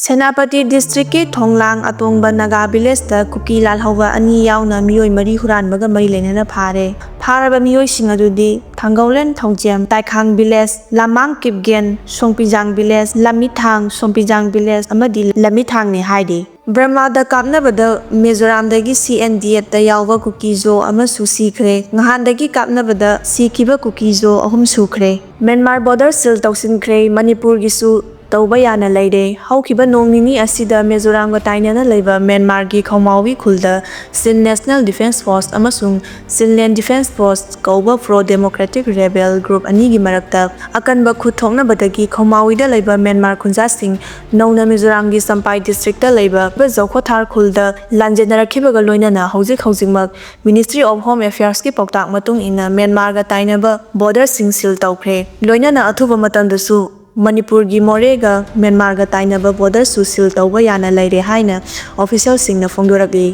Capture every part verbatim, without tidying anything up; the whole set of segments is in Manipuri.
ꯁꯦꯅꯥꯄꯇꯤ ꯗꯤꯁꯇ꯭ꯔꯤꯛꯀꯤ ꯊꯣꯡꯂꯥꯡ ꯑꯇꯣꯡꯕ ꯅꯥꯒꯥ ꯚꯤꯂꯦꯖꯇ ꯀꯨꯀꯤ ꯂꯥꯜꯍꯧꯕ ꯑꯅꯤ ꯌꯥꯎꯅ ꯃꯤꯑꯣꯏ ꯃꯔꯤ ꯍꯨꯔꯥꯟꯕꯒ ꯃꯔꯤ ꯂꯩꯅꯅ ꯐꯥꯔꯦ꯫ ꯐꯥꯔꯕ ꯃꯤꯑꯣꯏꯁꯤꯡ ꯑꯗꯨꯗꯤ ꯊꯥꯡꯒꯧꯂꯦꯟ ꯊꯧꯖꯦꯝ, ꯇꯥꯏꯈꯥꯡ ꯚꯤꯂꯦꯖ, ꯂꯥꯃꯥꯡ ꯀꯤꯞꯒꯦꯟ, ꯁꯣꯡꯄꯤꯖꯥꯡ ꯚꯤꯂꯦꯖ, ꯂꯝꯃꯤꯊꯥꯡ, ꯁꯣꯡꯄꯤꯖꯥꯡ ꯚꯤꯂꯦꯖ ꯑꯃꯗꯤ ꯂꯝꯃꯤꯊꯥꯡꯅꯤ ꯍꯥꯏꯔꯤ꯫ ꯕꯔꯃꯥꯗ ꯀꯥꯞꯅꯕꯗ ꯃꯤꯖꯣꯔꯥꯝꯗꯒꯤ ꯁꯤ ꯑꯦꯟ ꯗꯤ ꯑꯦꯐꯇ ꯌꯥꯎꯕ ꯀꯨꯀꯤꯖꯣ ꯑꯃꯁꯨ ꯁꯤꯈ꯭ꯔꯦ꯫ ꯅꯍꯥꯟꯗꯒꯤ ꯀꯥꯞꯅꯕꯗ ꯁꯤꯈꯤꯕ ꯀꯨꯀꯤꯖꯣ ꯑꯍꯨꯝ ꯁꯨꯈ꯭ꯔꯦ꯫ ꯃ꯭ꯌꯥꯟꯃꯥꯔ ꯕꯣꯔꯗꯔ ꯁꯤꯜ ꯇꯧꯁꯤꯟꯈ꯭ꯔꯦ꯫ ꯃꯅꯤꯄꯨꯔꯒꯤꯁꯨ ꯇꯧꯕ ꯌꯥꯅ ꯂꯩꯔꯦ꯫ ꯍꯧꯈꯤꯕ ꯅꯣꯡ ꯅꯤꯅꯤ ꯑꯁꯤꯗ ꯃꯤꯖꯣꯔꯥꯝꯒ ꯇꯥꯏꯅꯅ ꯂꯩꯕ ꯃ꯭ꯌꯥꯟꯃꯥꯔꯒꯤ ꯈꯧꯃꯥꯎꯋꯤ ꯈꯨꯜꯗ ꯁꯤꯟ ꯅꯦꯁꯅꯦꯜ ꯗꯤꯐꯦꯟꯁ ꯐꯣꯔꯁ ꯑꯃꯁꯨꯡ ꯁꯤꯟꯂꯦꯟ ꯗꯤꯐꯦꯟꯁ ꯐꯣꯔꯁ ꯀꯧꯕ ꯄ꯭ꯔꯣ ꯗꯦꯃꯣꯀ꯭ꯔꯦꯇꯤꯛ ꯔꯦꯕꯦꯜ ꯒ꯭ꯔꯨꯞ ꯑꯅꯤꯒꯤ ꯃꯔꯛꯇ ꯑꯀꯟꯕ ꯈꯨꯠ ꯊꯣꯛꯅꯕꯗꯒꯤ ꯈꯧꯃꯥꯎꯋꯤꯗ ꯂꯩꯕ ꯃ꯭ꯌꯥꯟꯃꯥꯔ ꯈꯨꯟꯖꯥꯁꯤꯡ ꯅꯧꯅ ꯃꯤꯖꯣꯔꯥꯝꯒꯤ ꯆꯝꯄꯥꯏ ꯗꯤꯁꯇ꯭ꯔꯤꯛꯇ ꯂꯩꯕ ꯖꯧꯈꯣꯊꯥꯔ ꯈꯨꯜꯗ ꯂꯥꯟꯖꯦꯟꯅꯔꯛꯈꯤꯕꯒ ꯂꯣꯏꯅꯅ ꯍꯧꯖꯤꯛ ꯍꯧꯖꯤꯛꯃꯛ ꯃꯤꯅꯤꯁꯇ꯭ꯔꯤ ꯑꯣꯐ ꯍꯣꯝ ꯑꯦꯐꯤꯌꯔꯁꯀꯤ ꯄꯥꯎꯇꯥꯛ ꯃꯇꯨꯡ ꯏꯟꯅ ꯃ꯭ꯌꯥꯟꯃꯥꯔꯒ ꯇꯥꯏꯅꯕ ꯕꯣꯔꯗꯔꯁꯤꯡ ꯁꯤꯜ ꯇꯧꯈ꯭ꯔꯦ꯫ ꯂꯣꯏꯅꯅ ꯑꯊꯨꯕ ꯃꯇꯝꯗꯁꯨ ꯃꯅꯤꯄꯨꯔꯒꯤ ꯃꯣꯔꯦꯒ ꯃ꯭ꯌꯥꯟꯃꯥꯔꯒ ꯇꯥꯏꯅꯕ ꯕꯣꯔꯗꯔꯁꯨ ꯁꯤꯜ ꯇꯧꯕ ꯌꯥꯅ ꯂꯩꯔꯦ ꯍꯥꯏꯅ ꯑꯣꯐꯤꯁꯤꯌꯦꯜꯁꯤꯡꯅ ꯐꯣꯡꯗꯣꯔꯛꯂꯤ꯫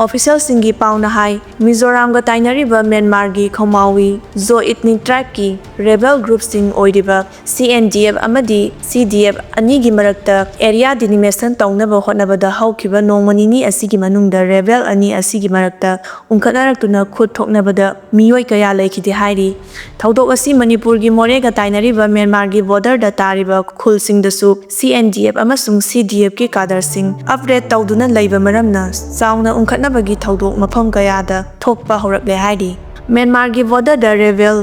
ꯑꯣꯐꯤꯁꯤꯌꯦꯜꯁꯤꯡꯒꯤ ꯄꯥꯎꯅ ꯍꯥꯏ, ꯃꯤꯖꯣꯔꯥꯝꯒ ꯇꯥꯏꯅꯔꯤꯕ ꯃ꯭ꯌꯥꯟꯃꯥꯔꯒꯤ ꯈꯧꯃꯥꯎꯋꯤ ꯖꯣ ꯏꯊꯅꯤꯛ ꯇ꯭ꯔꯥꯏꯕꯀꯤ ꯔꯦꯕꯦꯜ ꯒ꯭ꯔꯨꯞꯁꯤꯡ ꯑꯣꯏꯔꯤꯕ ꯁꯤ ꯑꯦꯟ ꯗꯤ ꯑꯦꯐ ꯑꯃꯗꯤ ꯁꯤ ꯗꯤ ꯑꯦꯐ ꯑꯅꯤꯒꯤ ꯃꯔꯛꯇ ꯑꯦꯔꯤꯌꯥ ꯗꯤꯂꯤꯃꯤꯇꯦꯁꯟ ꯇꯧꯅꯕ ꯍꯣꯠꯅꯕꯗ ꯍꯧꯈꯤꯕ ꯅꯣꯡꯃ ꯅꯤꯅꯤ ꯑꯁꯤꯒꯤ ꯃꯅꯨꯡꯗ ꯔꯦꯕꯦꯜ ꯑꯅꯤ ꯑꯁꯤꯒꯤ ꯃꯔꯛꯇ ꯎꯪꯈꯠꯅꯔꯛꯇꯨꯅ ꯈꯨꯠ ꯊꯣꯛꯅꯕꯗ ꯃꯤꯑꯣꯏ ꯀꯌꯥ ꯂꯩꯈꯤꯗꯦ ꯍꯥꯏꯔꯤ꯫ ꯊꯧꯗꯣꯛ ꯑꯁꯤ ꯃꯅꯤꯄꯨꯔꯒꯤ ꯃꯣꯔꯦꯒ ꯇꯥꯏꯅꯔꯤꯕ ꯃ꯭ꯌꯥꯟꯃꯥꯔꯒꯤ ꯕꯣꯔꯗꯔꯗ ꯇꯥꯔꯤꯕ ꯈꯨꯜꯁꯤꯡꯗꯁꯨ ꯁꯤ ꯑꯦꯟ ꯗꯤ ꯑꯦꯐ ꯑꯃꯁꯨꯡ ꯁꯤ ꯗꯤ ꯑꯦꯐꯀꯤ ꯀꯥꯗꯔꯁꯤꯡ ꯑꯞꯒ꯭ꯔꯦꯗ ꯇꯧꯗꯨꯅ ꯂꯩꯕ ꯃꯔꯝꯅ ꯆꯥꯎꯅ ꯎꯪꯈꯠꯅꯕꯒꯤ ꯊꯧꯗꯣꯛ ꯃꯐꯝ ꯀꯌꯥꯗ ꯊꯣꯛꯄ ꯍꯧꯔꯛꯂꯦ ꯍꯥꯏꯔꯤ꯫ ꯃ꯭ꯌꯥꯟꯃꯥꯔꯒꯤ ꯕꯣꯔꯗꯔꯗ ꯔꯦꯕꯦꯜ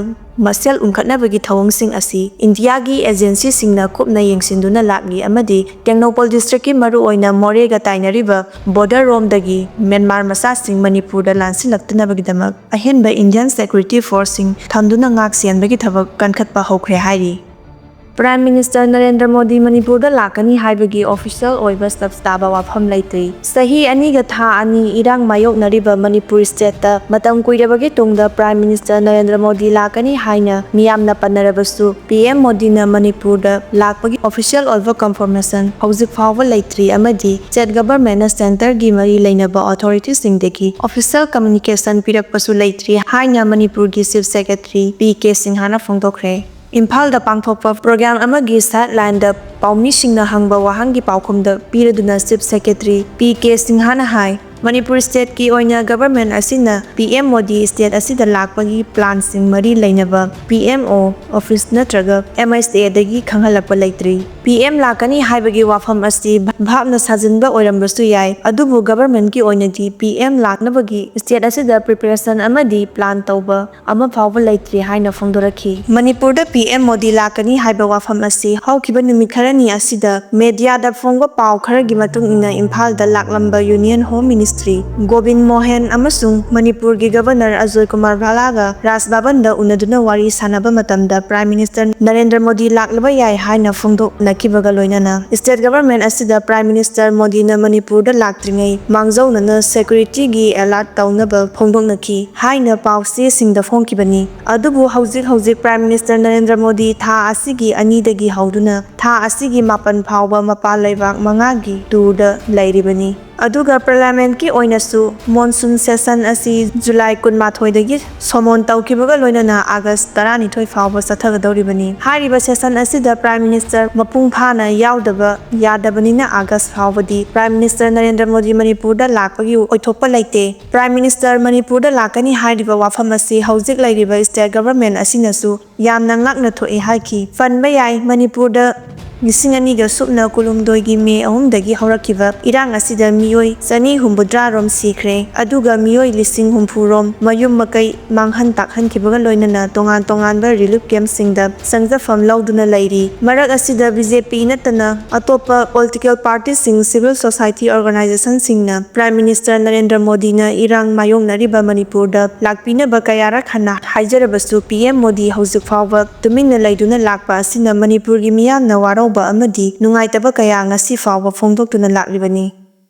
ꯃꯁꯦꯜ ꯎꯪꯈꯠꯅꯕꯒꯤ ꯊꯧꯑꯣꯡꯁꯤꯡ ꯑꯁꯤ ꯏꯟꯗꯤꯌꯥꯒꯤ ꯑꯦꯖꯦꯟꯁꯤꯁꯤꯡꯅ ꯀꯨꯞꯅ ꯌꯦꯡꯁꯤꯟꯗꯨꯅ ꯂꯥꯛꯂꯤ ꯑꯃꯗꯤ ꯇꯦꯡꯅꯧꯄꯜ ꯗꯤꯁꯇ꯭ꯔꯤꯛꯀꯤ ꯃꯔꯨꯑꯣꯏꯅ ꯃꯣꯔꯦꯒ ꯇꯥꯏꯅꯔꯤꯕ ꯕꯣꯔꯗꯔ ꯔꯣꯝꯗꯒꯤ ꯃ꯭ꯌꯥꯟꯃꯥꯔ ꯃꯆꯥꯁꯤꯡ ꯃꯅꯤꯄꯨꯔꯗ ꯂꯥꯟꯁꯤꯜꯂꯛꯇꯅꯕꯒꯤꯗꯃꯛ ꯑꯍꯦꯟꯕ ꯏꯟꯗꯤꯌꯟ ꯁꯦꯀ꯭ꯌꯨꯔꯤꯇꯤ ꯐꯣꯔꯁꯁꯤꯡ ꯊꯝꯗꯨꯅ ꯉꯥꯛ ꯁꯦꯟꯕꯒꯤ ꯊꯕꯛ ꯀꯟꯈꯠꯄ ꯍꯧꯈ꯭ꯔꯦ ꯍꯥꯏꯔꯤ꯫ ꯄ꯭ꯔꯥꯏꯝ ꯃꯤꯅꯤꯁꯇꯔ ꯅꯔꯦꯟꯗ꯭ꯔ ꯃꯣꯗꯤ ꯃꯅꯤꯄꯨꯔꯗ ꯂꯥꯛꯀꯅꯤ ꯍꯥꯏꯕꯒꯤ ꯑꯣꯐꯤꯁꯤꯌꯦꯜ ꯑꯣꯏꯕ ꯁ꯭ꯇꯦꯞꯁ ꯇꯥꯕ ꯋꯥꯐꯝ ꯂꯩꯇ꯭ꯔꯤ꯫ ꯆꯍꯤ ꯑꯅꯤꯒ ꯊꯥ ꯑꯅꯤ ꯏꯔꯥꯡ ꯃꯥꯌꯣꯛꯅꯔꯤꯕ ꯃꯅꯤꯄꯨꯔ ꯁ꯭ꯇꯦꯠꯇ ꯃꯇꯝ ꯀꯨꯏꯔꯕꯒꯤ ꯇꯨꯡꯗ ꯄ꯭ꯔꯥꯏꯝ ꯃꯤꯅꯤꯁꯇꯔ ꯅꯔꯦꯟꯗ꯭ꯔ ꯃꯣꯗꯤ ꯂꯥꯛꯀꯅꯤ ꯍꯥꯏꯅ ꯃꯤꯌꯥꯝꯅ ꯄꯟꯅꯔꯕꯁꯨ, ꯄꯤ ꯑꯦꯝ ꯃꯣꯗꯤꯅ ꯃꯅꯤꯄꯨꯔꯗ ꯂꯥꯛꯄꯒꯤ ꯑꯣꯐꯤꯁꯤꯌꯦꯜ ꯑꯣꯏꯕ ꯀꯟꯐꯔꯃꯦꯁꯟ ꯍꯧꯖꯤꯛ ꯐꯥꯎꯕ ꯂꯩꯇ꯭ꯔꯤ ꯑꯃꯗꯤ ꯁ꯭ꯇꯦꯠ ꯒꯚꯔꯟꯃꯦꯟꯠꯅ ꯁꯦꯟꯇꯔꯒꯤ ꯃꯔꯤ ꯂꯩꯅꯕ ꯑꯣꯊꯣꯔꯤꯇꯤꯁꯤꯡꯗꯒꯤ ꯑꯣꯐꯤꯁꯤꯌꯦꯜ ꯀꯝꯃ꯭ꯌꯨꯅꯤꯀꯦꯁꯟ ꯄꯤꯔꯛꯄꯁꯨ ꯂꯩꯇ꯭ꯔꯤ ꯍꯥꯏꯅ ꯃꯅꯤꯄꯨꯔꯒꯤ ꯆꯤꯐ ꯁꯦꯀ꯭ꯔꯦꯇꯔꯤ ꯄꯤ ꯀꯦ ꯁꯤꯡꯍꯅ ꯐꯣꯡꯗꯣꯛꯈ꯭ꯔꯦ꯫ ꯏꯝꯐꯥꯜꯗ ꯄꯥꯡꯊꯣꯛꯄ ꯄ꯭ꯔꯣꯒ꯭ꯔꯥꯝ ꯑꯃꯒꯤ ꯁꯥꯏꯠ ꯂꯥꯏꯟꯗ ꯄꯥꯎꯃꯤꯁꯤꯡꯅ ꯍꯪꯕ ꯋꯥꯍꯪꯒꯤ ꯄꯥꯎꯈꯨꯝꯗ ꯄꯤꯔꯗꯨꯅ ꯆꯤꯐ ꯁꯦꯀ꯭ꯔꯦꯇꯔꯤ ꯄꯤ ꯀꯦ ꯁꯤꯡꯍꯅ ꯍꯥꯏ, ꯃꯅꯤꯄꯨꯔ ꯁ꯭ꯇꯦꯠꯀꯤ ꯑꯣꯏꯅ ꯒꯚꯔꯟꯃꯦꯟꯠ ꯑꯁꯤꯅ ꯄꯤ ꯑꯦꯝ ꯃꯣꯗꯤ ꯁ꯭ꯇꯦꯠ ꯑꯁꯤꯗ ꯂꯥꯛꯄꯒꯤ ꯄ꯭ꯂꯥꯟꯁꯤꯡ ꯃꯔꯤ ꯂꯩꯅꯕ ꯄꯤ ꯑꯦꯝ ꯑꯣ ꯑꯣꯐꯤꯁ ꯅꯠꯇ꯭ꯔꯒ ꯑꯦꯝ ꯑꯦꯁ ꯑꯦꯗꯒꯤ ꯈꯪꯍꯜꯂꯛꯄ ꯂꯩꯇ꯭ꯔꯤ꯫ ꯄꯤ ꯑꯦꯝ ꯂꯥꯛꯀꯅꯤ ꯍꯥꯏꯕꯒꯤ ꯋꯥꯐꯝ ꯑꯁꯤ ꯚꯥꯞꯅ ꯁꯥꯖꯤꯟꯕ ꯑꯣꯏꯔꯝꯕꯁꯨ ꯌꯥꯏ, ꯑꯗꯨꯕꯨ ꯒꯚꯔꯟꯃꯦꯟꯠꯀꯤ ꯑꯣꯏꯅꯗꯤ ꯄꯤ ꯑꯦꯝ ꯂꯥꯛꯅꯕꯒꯤ ꯁ꯭ꯇꯦꯠ ꯑꯁꯤꯗ ꯄ꯭ꯔꯤꯄꯦꯔꯦꯁꯟ ꯑꯃꯗꯤ ꯄ꯭ꯂꯥꯟ ꯇꯧꯕ ꯑꯃ ꯐꯥꯎꯕ ꯂꯩꯇ꯭ꯔꯤ ꯍꯥꯏꯅ ꯐꯣꯡꯗꯣꯔꯛꯈꯤ꯫ ꯃꯅꯤꯄꯨꯔꯗ ꯄꯤ ꯑꯦꯝ ꯃꯣꯗꯤ ꯂꯥꯛꯀꯅꯤ ꯍꯥꯏꯕ ꯋꯥꯐꯝ ꯑꯁꯤ ꯍꯧꯈꯤꯕ ꯅꯨꯃꯤꯠ ꯈꯔꯅꯤ ꯑꯁꯤꯗ ꯃꯦꯗꯤꯌꯥꯗ ꯐꯣꯡꯕ ꯄꯥꯎ ꯈꯔꯒꯤ ꯃꯇꯨꯡ ꯏꯟꯅ ꯏꯝꯐꯥꯜꯗ ꯂꯥꯛꯂꯝꯕ ꯌꯨꯅꯤꯌꯟ ꯍꯣꯝ ꯃꯤꯅꯤꯁꯇ꯭ꯔꯤ ꯒꯣꯕꯤꯟ ꯃꯣꯍꯟ ꯑꯃꯁꯨꯡ ꯃꯅꯤꯄꯨꯔꯒꯤ ꯒꯚꯔꯅꯔ ꯑꯖꯣꯏ ꯀꯨꯃꯥꯔ ꯚꯥꯂꯥꯒ ꯔꯥꯖ ꯚꯕꯟꯗ ꯎꯅꯗꯨꯅ ꯋꯥꯔꯤ ꯁꯥꯟꯅꯕ ꯃꯇꯝꯗ ꯄ꯭ꯔꯥꯏꯝ ꯃꯤꯅꯤꯁꯇꯔ ꯅꯔꯦꯟꯗ꯭ꯔ ꯃꯣꯗꯤ ꯂꯥꯛꯂꯕ ꯌꯥꯏ ꯍꯥꯏꯅ ꯐꯣꯡꯗꯣꯛꯅꯈꯤꯕꯒ ꯂꯣꯏꯅꯅ ꯁ꯭ꯇꯦꯠ ꯒꯚꯔꯟꯃꯦꯟꯠ ꯑꯁꯤꯗ ꯄ꯭ꯔꯥꯏꯝ ꯃꯤꯅꯤꯁꯇꯔ ꯃꯣꯗꯤꯅ ꯃꯅꯤꯄꯨꯔꯗ ꯂꯥꯛꯇ꯭ꯔꯤꯉꯩ ꯃꯥꯡꯖꯧꯅꯅ ꯁꯦꯀ꯭ꯌꯨꯔꯤꯇꯤꯒꯤ ꯑꯦꯂꯔꯠ ꯇꯧꯅꯕ ꯐꯣꯡꯗꯣꯛꯅꯈꯤ ꯍꯥꯏꯅ ꯄꯥꯎ ꯆꯦꯁꯤꯡꯗ ꯐꯣꯡꯈꯤꯕꯅꯤ꯫ ꯑꯗꯨꯕꯨ ꯍꯧꯖꯤꯛ ꯍꯧꯖꯤꯛ ꯄ꯭ꯔꯥꯏꯝ ꯃꯤꯅꯤꯁꯇꯔ ꯅꯔꯦꯟꯗ꯭ꯔ ꯃꯣꯗꯤ ꯊꯥ ꯑꯁꯤꯒꯤ ꯑꯅꯤꯗꯒꯤ ꯍꯧꯗꯨꯅ ꯊꯥ ꯑꯁꯤꯒꯤ ꯃꯥꯄꯟ ꯐꯥꯎꯕ ꯃꯄꯥꯟ ꯂꯩꯕꯥꯛ ꯃꯉꯥꯒꯤ ꯇꯨꯔꯗ ꯂꯩꯔꯤꯕꯅꯤ꯫ ꯑꯗꯨꯒ ꯄꯥꯔꯂꯤꯌꯥꯃꯦꯟꯠꯀꯤ ꯑꯣꯏꯅꯁꯨ ꯃꯣꯟꯁꯨꯟ ꯁꯦꯁꯟ ꯑꯁꯤ ꯖꯨꯂꯥꯏ ꯀꯨꯟꯃꯥꯊꯣꯏꯗꯒꯤ ꯁꯣꯃꯣꯟ ꯇꯧꯈꯤꯕꯒ ꯂꯣꯏꯅꯅ ꯑꯥꯒꯁ ꯇꯔꯥꯅꯤꯊꯣꯏ ꯐꯥꯎꯕ ꯆꯠꯊꯒꯗꯧꯔꯤꯕꯅꯤ꯫ ꯍꯥꯏꯔꯤꯕ ꯁꯦꯁꯟ ꯑꯁꯤꯗ ꯄ꯭ꯔꯥꯏꯝ ꯃꯤꯅꯤꯁꯇꯔ ꯃꯄꯨꯡ ꯐꯥꯅ ꯌꯥꯎꯗꯕ ꯌꯥꯗꯕꯅꯤꯅ ꯑꯥꯒꯁ ꯐꯥꯎꯕꯗꯤ ꯄ꯭ꯔꯥꯏꯝ ꯃꯤꯅꯤꯁꯇꯔ ꯅꯔꯦꯟꯗ꯭ꯔ ꯃꯣꯗꯤ ꯃꯅꯤꯄꯨꯔꯗ ꯂꯥꯛꯄꯒꯤ ꯑꯣꯏꯊꯣꯛꯄ ꯂꯩꯇꯦ꯫ ꯄ꯭ꯔꯥꯏꯝ ꯃꯤꯅꯤꯁꯇꯔ ꯃꯅꯤꯄꯨꯔꯗ ꯂꯥꯛꯀꯅꯤ ꯍꯥꯏꯔꯤꯕ ꯋꯥꯐꯝ ꯑꯁꯤ ꯍꯧꯖꯤꯛ ꯂꯩꯔꯤꯕ ꯁ꯭ꯇꯦꯠ ꯒꯚꯔꯟꯃꯦꯟꯠ ꯑꯁꯤꯅꯁꯨ ꯌꯥꯝꯅ ꯉꯛꯅ ꯊꯣꯛꯑꯦ ꯍꯥꯏꯈꯤ꯫ ꯄꯟꯕ ꯌꯥꯏ, ꯃꯅꯤꯄꯨꯔꯗ ꯂꯤꯁꯤꯡ ꯑꯅꯤꯒ ꯁꯨꯞꯅ ꯀꯨꯟꯍꯨꯝꯗꯣꯏꯒꯤ ꯃꯦ ꯑꯍꯨꯝꯗꯒꯤ ꯍꯧꯔꯛꯈꯤꯕ ꯏꯔꯥꯡ ꯑꯁꯤꯗ ꯃꯤꯑꯣꯏ ꯆꯅꯤ ꯍꯨꯝꯐꯨꯇꯔꯥ ꯔꯣꯝ ꯁꯤꯈ꯭ꯔꯦ, ꯑꯗꯨꯒ ꯃꯤꯑꯣꯏ ꯂꯤꯁꯤꯡ ꯍꯨꯝꯐꯨ ꯔꯣꯝ ꯃꯌꯨꯝ ꯃꯀꯩ ꯃꯥꯡꯍꯟ ꯇꯥꯛꯍꯟꯈꯤꯕꯒ ꯂꯣꯏꯅꯅ ꯇꯣꯉꯥꯟ ꯇꯣꯉꯥꯟꯕ ꯔꯤꯂꯤꯐ ꯀꯦꯝꯞꯁꯤꯡꯗ ꯆꯪꯖꯐꯝ ꯂꯧꯗꯨꯅ ꯂꯩꯔꯤ꯫ ꯃꯔꯛ ꯑꯁꯤꯗ ꯕꯤ ꯖꯦ ꯄꯤ ꯅꯠꯇꯅ ꯑꯇꯣꯞꯄ ꯄꯣꯂꯤꯇꯤꯀꯦꯜ ꯄꯥꯔꯇꯤꯁꯤꯡ, ꯁꯤꯚꯤꯜ ꯁꯣꯁꯥꯏꯇꯤ ꯑꯣꯔꯒꯅꯥꯏꯖꯦꯁꯟꯁꯤꯡꯅ ꯄ꯭ꯔꯥꯏꯝ ꯃꯤꯅꯤꯁꯇꯔ ꯅꯔꯦꯟꯗ꯭ꯔ ꯃꯣꯗꯤꯅ ꯏꯔꯥꯡ ꯃꯥꯌꯣꯛꯅꯔꯤꯕ ꯃꯅꯤꯄꯨꯔꯗ ꯂꯥꯛꯄꯤꯅꯕ ꯀꯌꯥꯔꯛ ꯍꯟꯅ ꯍꯥꯏꯖꯔꯕꯁꯨ ꯄꯤ ꯑꯦꯝ ꯃꯣꯗꯤ ꯍꯧꯖꯤꯛ ꯐꯥꯎꯕ ꯇꯨꯃꯤꯟꯅ ꯂꯩꯗꯨꯅ ꯂꯥꯛꯄ ꯑꯁꯤꯅ ꯃꯅꯤꯄꯨꯔꯒꯤ ꯃꯤꯌꯥꯝꯅ ꯋꯥꯔꯧꯕ ꯑꯃꯗꯤ ꯅꯨꯡꯉꯥꯏꯇꯕ ꯀꯌꯥ ꯉꯁꯤ ꯐꯥꯎꯕ ꯐꯣꯡꯗꯣꯛꯇꯨꯅ ꯂꯥꯛꯂꯤꯕꯅꯤ꯫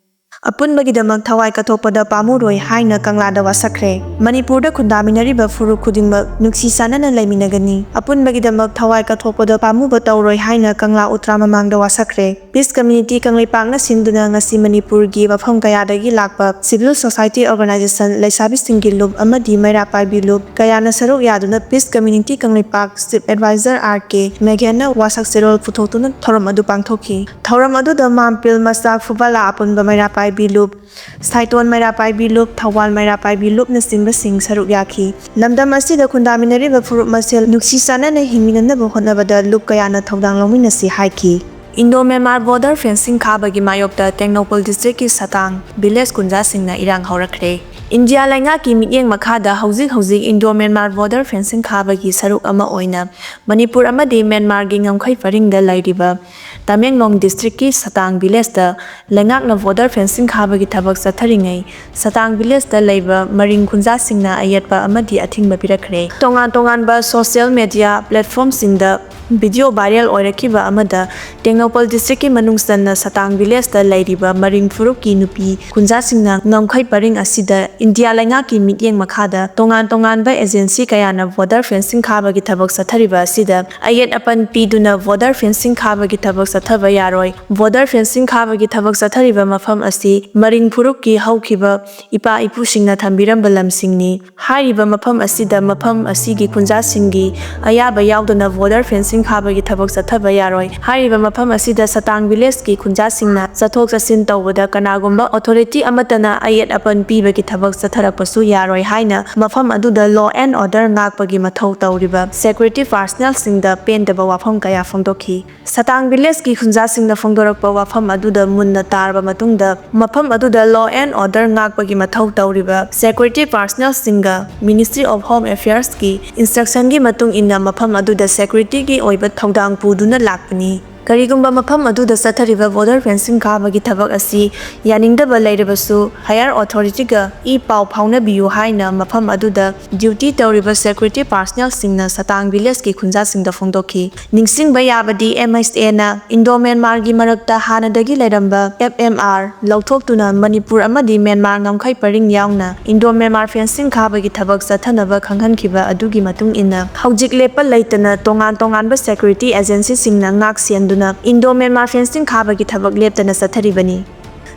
ꯑꯄꯨꯟꯕꯒꯤꯗꯃꯛ ꯊꯋꯥꯏ ꯀꯠꯊꯣꯛꯄꯗ ꯄꯥꯝꯃꯨꯔꯣꯏ ꯍꯥꯏꯅ ꯀꯪꯂꯥꯗ ꯋꯥꯁꯛꯈ꯭ꯔꯦ꯫ ꯃꯅꯤꯄꯨꯔꯗ ꯈꯨꯟꯗꯥꯃꯤꯟꯅꯔꯤꯕ ꯐꯨꯔꯨꯞ ꯈꯨꯗꯤꯡꯃꯛ ꯅꯨꯡꯁꯤ ꯆꯥꯟꯅꯅ ꯂꯩꯃꯤꯟꯅꯒꯅꯤ꯫ ꯑꯄꯨꯟꯕꯒꯤꯗꯃꯛ ꯊꯋꯥꯏ ꯀꯠꯊꯣꯛꯄꯗ ꯄꯥꯝꯃꯨꯕ ꯇꯧꯔꯣꯏ ꯍꯥꯏꯅ ꯀꯪꯂꯥ ꯎꯇ꯭ꯔꯥ ꯃꯃꯥꯡꯗ ꯋꯥꯁꯛꯈ꯭ꯔꯦ꯫ Peace Community ꯀꯪꯂꯩꯄꯥꯛꯅ ꯁꯤꯟꯗꯨꯅ ꯉꯁꯤ ꯃꯅꯤꯄꯨꯔꯒꯤ ꯃꯐꯝ ꯀꯌꯥꯗꯒꯤ ꯂꯥꯛꯄ civil society organization, ꯂꯩꯁꯥꯕꯤꯁꯤꯡꯒꯤ ꯂꯨꯞ ꯑꯃꯗꯤ ꯃꯩꯔꯥ ꯄꯥꯏꯕꯤ ꯂꯨꯞ ꯀꯌꯥꯅ ꯁꯔꯨꯛ ꯌꯥꯗꯨꯅ Peace Community Kangleipak Chief Advisor R K ꯃꯦꯘꯦꯟꯅ ꯋꯥꯁꯛ ꯆꯦꯔꯣꯜ ꯄꯨꯊꯣꯛꯇꯨꯅ ꯊꯧꯔꯝ ꯑꯗꯨ ꯄꯥꯡꯊꯣꯛꯈꯤ꯫ ꯊꯧꯔꯝ ꯑꯗꯨꯗ ꯃꯥꯝꯄꯤꯜ ꯃꯆꯥ ꯐꯨꯕꯂꯥ ꯑꯄꯨꯟꯕ ꯃꯩꯔꯥ ꯄꯥꯏꯕꯤ ꯂꯨꯞ, ꯁꯥꯏꯇꯣꯟ ꯃꯩꯔꯥ ꯄꯥꯏꯕꯤ ꯂꯨꯞ, ꯊꯧꯕꯥꯜ ꯃꯩꯔꯥ ꯄꯥꯏꯕꯤ ꯂꯨꯞꯅꯆꯤꯡꯕꯁꯤꯡ ꯁꯔꯨꯛ ꯌꯥꯈꯤ꯫ ꯂꯝꯗꯝ ꯑꯁꯤꯗ ꯈꯨꯟꯗꯥꯃꯤꯟꯅꯔꯤꯕ ꯐꯨꯔꯨꯞ ꯃꯁꯦꯜ ꯅꯨꯡꯁꯤ ꯆꯥꯟꯅꯅ ꯍꯤꯡꯃꯤꯟꯅꯅꯕ ꯍꯣꯠꯅꯕꯗ ꯂꯨꯞ ꯀꯌꯥꯅ ꯊꯧꯗꯥꯡ ꯂꯧꯃꯤꯟꯅꯁꯤ ꯍꯥꯏꯈꯤ꯫ Indo Myanmar border fencing ꯈꯥꯕꯒꯤ ꯃꯥꯌꯣꯛꯇ ꯇꯦꯡꯅꯧꯄꯜ district ꯀꯤ ꯁꯇꯥꯡ village ꯈꯨꯟꯖꯥꯁꯤꯡꯅ ꯏꯔꯥꯡ ꯍꯧꯔꯛꯈ꯭ꯔꯦ꯫ ꯏꯟꯗꯤꯌꯥ ꯂꯩꯉꯥꯛꯀꯤ ꯃꯤꯠꯌꯦꯡ ꯃꯈꯥꯗ ꯍꯧꯖꯤꯛ ꯍꯧꯖꯤꯛ Indo Myanmar border fencing ꯈꯥꯕꯒꯤ ꯁꯔꯨꯛ ꯑꯃ ꯑꯣꯏꯅ ꯃꯅꯤꯄꯨꯔ ꯑꯃꯗꯤ ꯃ꯭ꯌꯥꯟꯃꯥꯔꯒꯤ ꯉꯝꯈꯩ ꯄꯔꯤꯡꯗ ꯂꯩꯔꯤꯕ ꯇꯃꯦꯡꯂꯣꯡ district ꯀꯤ ꯁꯇꯥꯡ village ꯇ ꯂꯩꯉꯥꯛꯅ border fencing ꯈꯥꯕꯒꯤ ꯊꯕꯛ ꯆꯠꯊꯔꯤꯉꯩ ꯁꯇꯥꯡ village ꯇ ꯂꯩꯕ ꯃꯔꯤꯡ ꯈꯨꯟꯖꯥꯁꯤꯡꯅ ꯑꯌꯦꯠꯄ ꯑꯃꯗꯤ ꯑꯊꯤꯡꯕ ꯄꯤꯔꯛꯈ꯭ꯔꯦ꯫ ꯇꯣꯉꯥꯟ ꯇꯣꯉꯥꯟꯕ social media platform ꯁꯤꯡꯗ video viral ꯑꯣꯏꯔꯛꯈꯤꯕ ꯑꯃꯗ ꯇꯦꯡꯅꯧꯄꯜ district ꯀꯤ ꯃꯅꯨꯡ ꯆꯟꯅ ꯁꯇꯥꯡ village ꯇ ꯂꯩꯔꯤꯕ ꯃꯔꯤꯡ ꯐꯨꯔꯨꯞꯀꯤ ꯅꯨꯄꯤ ꯈꯨꯟꯖꯥꯁꯤꯡꯅ ꯉꯝꯈꯩ ꯄꯔꯤꯡ ꯑꯁꯤꯗ ꯏꯟꯗꯤꯌꯥ ꯂꯩꯉꯥꯛꯀꯤ ꯃꯤꯠꯌꯦꯡ ꯃꯈꯥꯗ ꯇꯣꯉꯥꯟ ꯇꯣꯉꯥꯟꯕ agency ꯀꯌꯥꯅ border fencing ꯈꯥꯕꯒꯤ ꯊꯕꯛ ꯆꯠꯊꯔꯤꯕ ꯑꯁꯤꯗ ꯑꯌꯦꯠ ꯑꯄꯟ ꯄꯤꯗꯨꯅ border fencing ꯈꯥꯕꯒꯤ ꯊꯕꯛ ꯆꯠꯊꯕ ꯌꯥꯔꯣꯏ꯫ Border fencing ꯈꯥꯕꯒꯤ ꯊꯕꯛ ꯆꯠꯊꯔꯤꯕ ꯃꯐꯝ ꯑꯁꯤ ꯃꯔꯤꯡ ꯐꯨꯔꯨꯞꯀꯤ ꯍꯧꯈꯤꯕ ꯏꯄꯥ ꯏꯄꯨꯁꯤꯡꯅ ꯊꯝꯕꯤꯔꯝꯕ ꯂꯝꯁꯤꯡꯅꯤ꯫ ꯍꯥꯏꯔꯤꯕ ꯃꯐꯝ ꯑꯁꯤꯗ ꯃꯐꯝ ꯑꯁꯤꯒꯤ ꯈꯨꯟꯖꯥꯁꯤꯡꯒꯤ ꯑꯌꯥꯕ ꯌꯥꯎꯗꯅ border fencing ꯈꯥꯕꯒꯤ ꯊꯕꯛ ꯆꯠꯊꯕ ꯌꯥꯔꯣꯏ꯫ ꯍꯥꯏꯔꯤꯕ ꯃꯐꯝ ꯑꯁꯤꯗ ꯁꯇꯥꯡ village ꯀꯤ ꯈꯨꯟꯖꯥꯁꯤꯡꯅ ꯆꯠꯊꯣꯛ ꯆꯠꯁꯤꯟ ꯇꯧꯕꯗ ꯀꯅꯥꯒꯨꯝꯕ authority ꯑꯃꯠꯇꯅ ꯑꯌꯦꯠ ꯑꯄꯟ ꯄꯤꯕꯒꯤ ꯊꯕꯛ ꯆꯠꯊꯔꯛꯄꯁꯨ ꯌꯥꯔꯣꯏ ꯍꯥꯏꯅ ꯃꯐꯝ ꯑꯗꯨꯗ law and order ꯉꯥꯛꯄꯒꯤ ꯃꯊꯧ ꯇꯧꯔꯤꯕ security personnel ꯁꯤꯡꯗ ꯄꯦꯟꯗꯕ ꯋꯥꯐꯝ ꯀꯌꯥ ꯐꯣꯡꯗꯣꯛꯈꯤ꯫ ꯁꯇꯥꯡ village ꯀꯤ ꯈꯨꯟꯖꯥꯁꯤꯡꯅ ꯐꯣꯡꯗꯣꯔꯛꯄ ꯋꯥꯐꯝ ꯑꯗꯨꯗ ꯃꯨꯟꯅ ꯇꯥꯔꯕ ꯃꯇꯨꯡꯗ ꯃꯐꯝ ꯑꯗꯨꯗ law and order ꯉꯥꯛꯄꯒꯤ ꯃꯊꯧ ꯇꯧꯔꯤꯕ security personnel ꯁꯤꯡꯒ Ministry of Home Affairs ꯀꯤ instruction ꯒꯤ ꯃꯇꯨꯡ ꯏꯟꯅ ꯃꯐꯝ ꯑꯗꯨꯗ security ꯒꯤ ꯑꯣꯏꯕ ꯊꯧꯗꯥꯡ ꯄꯨꯗꯨꯅ ꯂꯥꯛꯄꯅꯤ꯫ ꯀꯔꯤꯒꯨꯝꯕ ꯃꯐꯝ ꯑꯗꯨꯗ ꯆꯠꯊꯔꯤꯕ border fencing ꯈꯥꯕꯒꯤ ꯊꯕꯛ ꯑꯁꯤ ꯌꯥꯅꯤꯡꯗꯕ ꯂꯩꯔꯕꯁꯨ, higher authority ꯒ ꯏ ꯄꯥꯎ ꯐꯥꯎꯅꯕꯤꯌꯨ ꯍꯥꯏꯅ ꯃꯐꯝ ꯑꯗꯨꯗ duty ꯇꯧꯔꯤꯕ security personnel ꯁꯤꯡꯅ ꯁꯇꯥꯡ village ꯀꯤ ꯈꯨꯟꯖꯥꯁꯤꯡꯗ ꯐꯣꯡꯗꯣꯛꯈꯤ꯫ ꯅꯤꯡꯁꯤꯡꯕ ꯌꯥꯕꯗꯤ, M H A ꯅ Indo Myanmar ꯒꯤ ꯃꯔꯛꯇ ꯍꯥꯟꯅꯗꯒꯤ ꯂꯩꯔꯝꯕ F M R ꯂꯧꯊꯣꯛꯇꯨꯅ ꯃꯅꯤꯄꯨꯔ ꯑꯃꯗꯤ ꯃ꯭ꯌꯥꯟꯃꯥꯔ ꯉꯝꯈꯩ ꯄꯔꯤꯡ ꯌꯥꯎꯅ Indo Myanmar fencing ꯈꯥꯕꯒꯤ ꯊꯕꯛ ꯆꯠꯊꯅꯕ ꯈꯪꯍꯟꯈꯤꯕ ꯑꯗꯨꯒꯤ ꯃꯇꯨꯡ ꯏꯟꯅ, ꯍꯧꯖꯤꯛ ꯂꯦꯞꯄ ꯂꯩꯇꯅ ꯇꯣꯉꯥꯟ ꯇꯣꯉꯥꯟꯕ security agency ꯁꯤꯡꯅ ꯉꯥꯛ ꯁꯦꯟꯗꯨꯅ Indo Myanmar fencing ꯈꯥꯕꯒꯤ ꯊꯕꯛ ꯂꯦꯞꯇꯅ ꯆꯠꯊꯔꯤꯕꯅꯤ꯫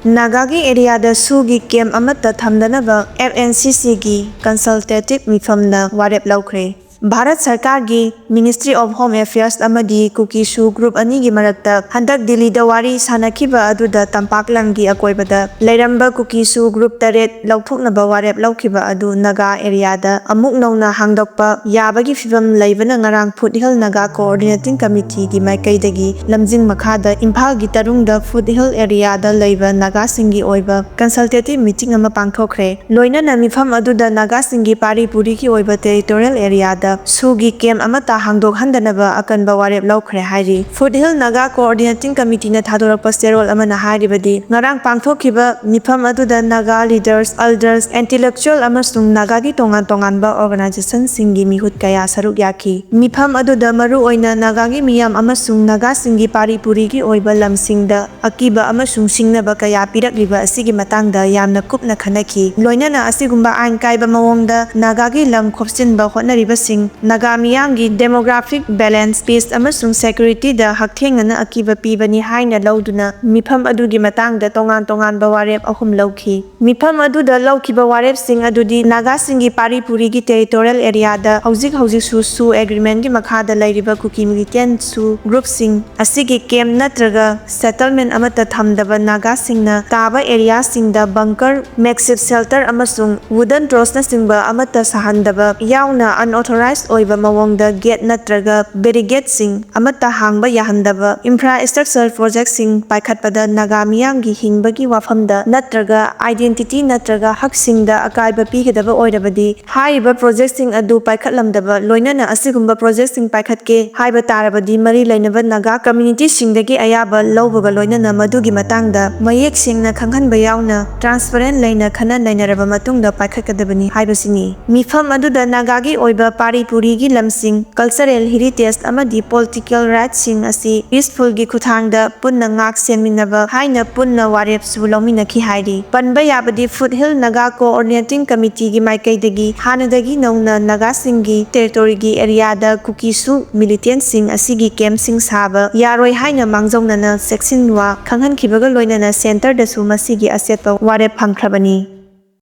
ꯅꯥꯒꯥꯒꯤ area ꯗ ꯁꯨꯒꯤ camp ꯑꯃꯠꯇ ꯊꯝꯗꯅꯕ F N C C ꯒꯤ consultative ꯃꯤꯐꯝꯅ ꯋꯥꯔꯦꯞ ꯂꯧꯈ꯭ꯔꯦ꯫ ꯚꯥꯔꯠ ꯁꯔꯀꯥꯔꯒꯤ Ministry of Home Affairs ꯑꯃꯗꯤ ꯀꯨꯀꯤ ꯁꯨ group ꯑꯅꯤꯒꯤ ꯃꯔꯛꯇ ꯍꯟꯗꯛ ꯗꯤꯜꯂꯤꯗ ꯋꯥꯔꯤ ꯁꯥꯅꯈꯤꯕ ꯑꯗꯨꯗ ꯇꯝꯄꯥꯛ ꯂꯝꯒꯤ ꯑꯀꯣꯏꯕꯗ ꯂꯩꯔꯝꯕ ꯀꯨꯀꯤ ꯁꯨ group ꯇꯔꯦꯠ ꯂꯧꯊꯣꯛꯅꯕ ꯋꯥꯔꯦꯞ ꯂꯧꯈꯤꯕ ꯑꯗꯨ ꯅꯥꯒꯥ area ꯗ ꯑꯃꯨꯛ ꯅꯧꯅ ꯍꯥꯡꯗꯣꯛꯄ ꯌꯥꯕꯒꯤ ꯐꯤꯚꯝ ꯂꯩꯕꯅ ꯉꯔꯥꯡ Foothill Naga Coordinating Committee ꯒꯤ ꯃꯥꯏꯀꯩꯗꯒꯤ ꯂꯝꯖꯤꯡ ꯃꯈꯥꯗ ꯏꯝꯐꯥꯜꯒꯤ ꯇꯔꯨꯡꯗ Foothill area ꯗ ꯂꯩꯕ ꯅꯥꯒꯥꯁꯤꯡꯒꯤ ꯑꯣꯏꯕ consultative meeting ꯑꯃ ꯄꯥꯡꯊꯣꯛꯈ꯭ꯔꯦ꯫ ꯂꯣꯏꯅꯅ ꯃꯤꯐꯝ ꯑꯗꯨꯗ ꯅꯥꯒꯥꯁꯤꯡꯒꯤ ꯄꯥꯔꯤ ꯄꯨꯔꯤꯒꯤ ꯑꯣꯏꯕ territorial area ꯗ ꯁꯨꯒꯤ camp ꯑꯃꯠꯇ ꯍꯥꯡꯗꯣꯛꯍꯟꯗꯅꯕ ꯑꯀꯟꯕ ꯋꯥꯔꯦꯞ ꯂꯧꯈ꯭ꯔꯦ ꯍꯥꯏꯔꯤ꯫ Foothill Naga Coordinating Committee ꯅ ꯊꯥꯗꯣꯔꯛꯄ ꯆꯦꯔꯣꯜ ꯑꯃꯅ ꯍꯥꯏꯔꯤꯕꯗꯤ, ꯉꯔꯥꯡ ꯄꯥꯡꯊꯣꯛꯈꯤꯕ ꯃꯤꯐꯝ ꯑꯗꯨꯗ Naga leaders, elders, intellectual ꯑꯃꯁꯨꯡ ꯅꯥꯒꯥꯒꯤ ꯇꯣꯉꯥꯟ ꯇꯣꯉꯥꯟꯕ organization ꯁꯤꯡꯒꯤ ꯃꯤꯍꯨꯠ ꯀꯌꯥ ꯁꯔꯨꯛ ꯌꯥꯈꯤ꯫ ꯃꯤꯐꯝ ꯑꯗꯨꯗ ꯃꯔꯨ ꯑꯣꯏꯅ ꯅꯥꯒꯥꯒꯤ ꯃꯤꯌꯥꯝ ꯑꯃꯁꯨꯡ ꯅꯥꯒꯥꯁꯤꯡꯒꯤ ꯄꯥꯔꯤ ꯄꯨꯔꯤꯒꯤ ꯑꯣꯏꯕ ꯂꯝꯁꯤꯡꯗ ꯑꯀꯤꯕ ꯑꯃꯁꯨꯡ ꯁꯤꯡꯅꯕ ꯀꯌꯥ ꯄꯤꯔꯛꯂꯤꯕ ꯑꯁꯤꯒꯤ ꯃꯇꯥꯡꯗ ꯌꯥꯝꯅ ꯀꯨꯞꯅ ꯈꯟꯅꯈꯤ꯫ ꯂꯣꯏꯅꯅ ꯑꯁꯤꯒꯨꯝꯕ ꯑꯥꯏꯟ ꯀꯥꯏꯕ ꯃꯑꯣꯡꯗ ꯅꯥꯒꯥꯒꯤ ꯂꯝ ꯈꯣꯞꯆꯤꯟꯕ ꯍꯣꯠꯅꯔꯤꯕꯁꯤꯡ, ꯅꯥꯒꯥ ꯃꯤꯌꯥꯝꯒꯤ demographic balance, peace ꯑꯃꯁꯨꯡ security ꯗ ꯍꯛꯊꯦꯡꯅꯅ ꯑꯀꯤꯕ ꯄꯤꯕꯅꯤ ꯍꯥꯏꯅ ꯂꯧꯗꯨꯅ ꯃꯤꯐꯝ ꯑꯗꯨꯒꯤ ꯃꯇꯥꯡꯗ ꯇꯣꯉꯥꯟ ꯇꯣꯉꯥꯟꯕ ꯋꯥꯔꯦꯞ ꯑꯍꯨꯝ ꯂꯧꯈꯤ꯫ ꯃꯤꯐꯝ ꯑꯗꯨꯗ ꯂꯧꯈꯤꯕ ꯋꯥꯔꯦꯞꯁꯤꯡ ꯑꯗꯨꯗꯤ ꯅꯥꯒꯥꯁꯤꯡꯒꯤ ꯄꯥꯔꯤ ꯄꯨꯔꯤꯒꯤ territorial area ꯗ ꯍꯧꯖꯤꯛ ꯍꯧꯖꯤꯛꯁꯨ ꯁꯨ agreement ꯀꯤ ꯃꯈꯥꯗ ꯂꯩꯔꯤꯕ ꯀꯨꯀꯤ militant ꯁꯨ group ꯁꯤꯡ ꯑꯁꯤꯒꯤ camp ꯅꯠꯇ꯭ꯔꯒ settlement ꯑꯃꯠꯇ ꯊꯝꯗꯕ ꯅꯥꯒꯥꯁꯤꯡꯅ ꯇꯥꯕ area ꯁꯤꯡꯗ bunker, makeshift shelter ꯑꯃꯁꯨꯡ wooden truss ꯅꯆꯤꯡꯕ ꯑꯃꯠꯇ ꯁꯥꯍꯟꯗꯕ ꯌꯥꯎꯅ unauthorized ꯑꯣꯏꯕ ꯃꯑꯣꯡꯗ ꯒꯦꯠ ꯅꯠꯇ꯭ꯔꯒ ꯕꯦꯔꯤꯒꯦꯠꯁꯤꯡ ꯑꯃꯠꯇ ꯍꯥꯡꯕ ꯌꯥꯍꯟꯗꯕ ꯏꯟꯐ꯭ꯔꯥꯁ꯭ꯇ꯭ꯔꯛꯆꯔ ꯄ꯭ꯔꯣꯖꯦꯛꯁꯤꯡ ꯄꯥꯏꯈꯠꯄꯗ ꯅꯥꯒꯥ ꯃꯤꯌꯥꯝꯒꯤ ꯍꯤꯡꯕꯒꯤ ꯋꯥꯐꯝꯗ ꯅꯠꯇ꯭ꯔꯒ ꯑꯥꯏꯗꯦꯟꯇꯤꯇꯤ ꯅꯠꯇ꯭ꯔꯒ ꯍꯛꯁꯤꯡꯗ ꯑꯀꯥꯏꯕ ꯄꯤꯒꯗꯕ ꯑꯣꯏꯔꯕꯗꯤ ꯍꯥꯏꯔꯤꯕ ꯄ꯭ꯔꯣꯖꯦꯛꯁꯤꯡ ꯑꯗꯨ ꯄꯥꯏꯈꯠꯂꯝꯗꯕ, ꯂꯣꯏꯅꯅ ꯑꯁꯤꯒꯨꯝꯕ ꯄ꯭ꯔꯣꯖꯦꯛꯁꯤꯡ ꯄꯥꯏꯈꯠꯀꯦ ꯍꯥꯏꯕ ꯇꯥꯔꯕꯗꯤ ꯃꯔꯤ ꯂꯩꯅꯕ ꯅꯥꯒꯥ ꯀꯝꯃ꯭ꯌꯨꯅꯤꯇꯤꯁꯤꯡꯗꯒꯤ ꯑꯌꯥꯕ ꯂꯧꯕꯒ ꯂꯣꯏꯅꯅ ꯃꯗꯨꯒꯤ ꯃꯇꯥꯡꯗ ꯃꯌꯦꯛ ꯁꯦꯡꯅ ꯈꯪꯍꯟꯕ ꯌꯥꯎꯅ ꯇ꯭ꯔꯥꯟꯁꯄꯔꯦꯟ ꯂꯩꯅ ꯈꯟꯅ ꯅꯩꯅꯔꯕ ꯃꯇꯨꯡꯗ ꯄꯥꯏꯈꯠꯀꯗꯕꯅꯤ ꯍꯥꯏꯕꯁꯤꯅꯤ꯫ ꯃꯤꯐꯝ ꯑꯗꯨꯗ ꯅꯥꯒꯥꯒꯤ ꯑꯣꯏꯕ ꯄꯥꯔꯤ ꯄꯨꯔꯤꯒꯤ ꯂꯝꯁꯤꯡ, ꯀꯜꯆꯔꯦꯜ ꯍꯦꯔꯤꯇꯦꯖ ꯑꯃꯗꯤ ꯄꯣꯂꯤꯇꯤꯀꯦꯜ ꯔꯥꯏꯠꯁꯤꯡ ꯑꯁꯤ ꯄꯤꯁꯐꯨꯜꯒꯤ ꯈꯨꯠꯊꯥꯡꯗ ꯄꯨꯟꯅ ꯉꯥꯛ ꯁꯦꯟꯃꯤꯟꯅꯕ ꯍꯥꯏꯅ ꯄꯨꯟꯅ ꯋꯥꯔꯦꯞꯁꯨ ꯂꯧꯃꯤꯟꯅꯈꯤ ꯍꯥꯏꯔꯤ꯫ ꯄꯟꯕ ꯌꯥꯕꯗꯤ ꯐꯨꯠ ꯍꯤꯜ ꯅꯥꯒꯥ ꯀꯣꯑꯣꯔꯗꯤꯅꯦꯇꯤꯡ ꯀꯃꯤꯇꯤꯒꯤ ꯃꯥꯏꯀꯩꯗꯒꯤ ꯍꯥꯟꯅꯗꯒꯤ ꯅꯧꯅ ꯅꯥꯒꯥꯁꯤꯡꯒꯤ ꯇꯦꯔꯤꯇꯣꯔꯤꯒꯤ ꯑꯦꯔꯤꯌꯥꯗ ꯀꯨꯀꯤꯁꯨ ꯃꯤꯂꯤꯇꯦꯟꯁꯤꯡ ꯑꯁꯤꯒꯤ ꯀꯦꯝꯞꯁꯤꯡ ꯁꯥꯕ ꯌꯥꯔꯣꯏ ꯍꯥꯏꯅ ꯃꯥꯡꯖꯧꯅꯅ ꯆꯦꯛꯁꯤꯟꯋꯥ ꯈꯪꯍꯟꯈꯤꯕꯒ ꯂꯣꯏꯅꯅ ꯁꯦꯟꯇꯔꯗꯁꯨ ꯃꯁꯤꯒꯤ ꯑꯆꯦꯠꯄ ꯋꯥꯔꯦꯞ ꯐꯪꯈ꯭ꯔꯕꯅꯤ꯫